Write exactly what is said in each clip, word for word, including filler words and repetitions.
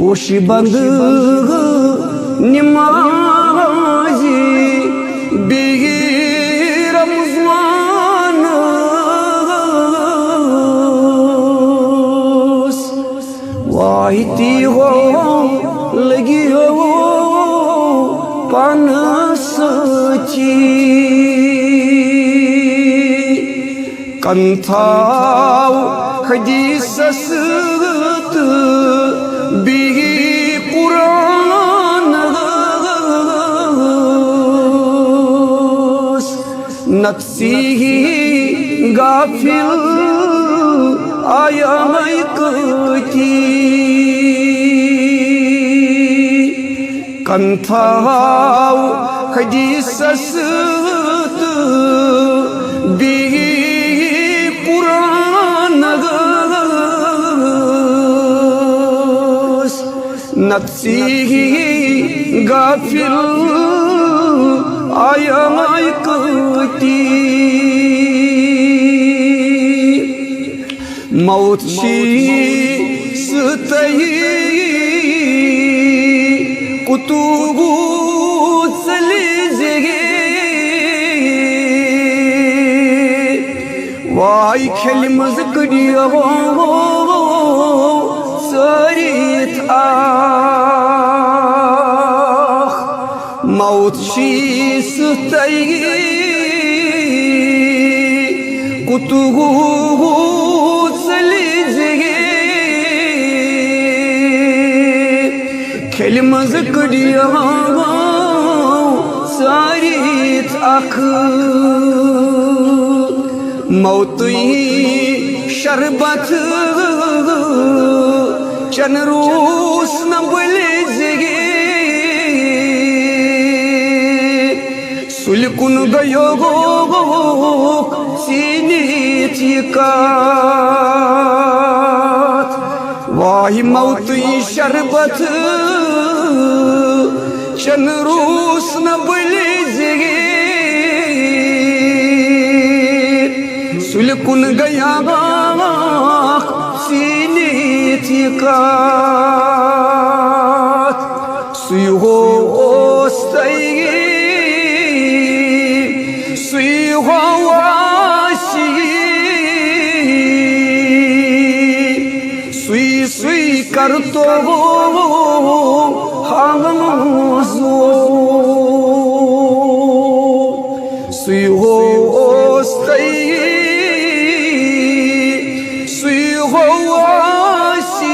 کوشِ بندٕ نمازِ بیٚیہِ رمضان اوس۔ واے تیٖہو لگیو پانس سۭتی۔ کن تھاو حدیثس تہٕ بیٚیہِ قرآنس۔ نتہٕ ژیٖہی غافل آیامے کۭتی۔ کن تھاو حدیثس تہٕ بیٚیہِ قرآنس۔ نتہٕ ژیٖہی غافل آیامے کۭتی۔ موت چھی سہٕ تۄہہِ کوٚتوٗ ژٔلۍ زِ۔ واے کھیلہِ منٛز کٔڑیو ژٲرِتھ اکھ۔ موت چھی سہٕ تۄہہِ کوٚتوٗ ژٔلۍ زِ۔ کھیلہِ منٛز کٔڑیو ژٲرِتھ اکھ۔ موتٕے شربت چن روٗس نہٕ بٔلۍ زِ۔ سُلہِ کُن گٔیوکھ ژیٖنِتھ یہِ کتھ۔ واے موتٕے شربت چن روٗس نہٕ بٔلۍ زِ۔ سُلہِ کُن گٔیوکھ ژیٖنِتھ یہِ کتھ۔ سُے ہو اوس تۄہہِ، سُے ہو آسہِ، سُے سُے کرتو ہاوان زو۔ سُے ہو اوس تۄہہِ، سُے ہو آسہِ،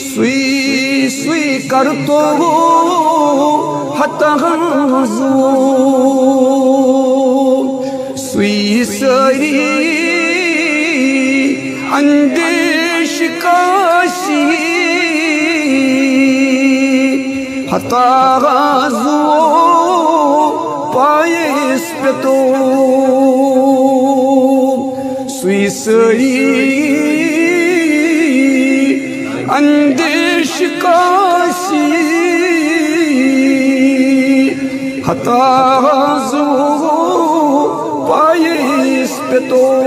سُے سُے کرتو ہتہٕ ہنٛز۔ سُے سٲری اندیش کاسی ہتہٕ ہنٛز پایس پتو۔ سُے سٲری اندیش کاسی ہتہٕ ہنٛز پایس پتو۔